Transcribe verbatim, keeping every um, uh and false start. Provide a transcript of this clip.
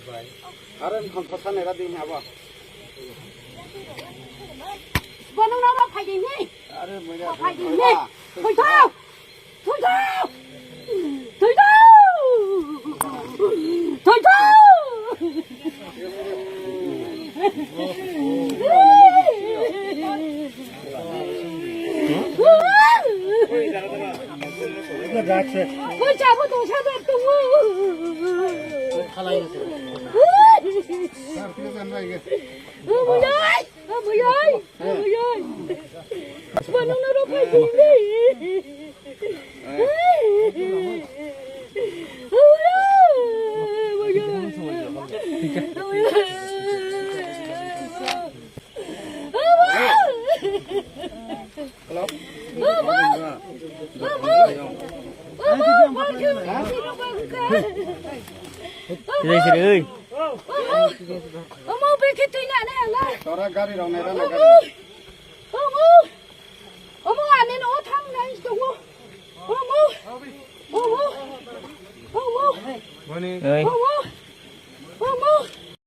Are kham khasa nera ding abo. Bono na ba phai ding ni. Are mera phai ding ni. Thoi thoi. Thoi thoi. Thoi thoi. Thoi thoi. Poisa bo dos hajar tongo. Omoyai, omoyai, omoyai. Bo nongno rw phai sini. Hello? Siri, siri, oi. Tora gari rok nai rana gari. Omo, omo, ani no thang nai tongo. Omo, omo, omo, Oi. Omo,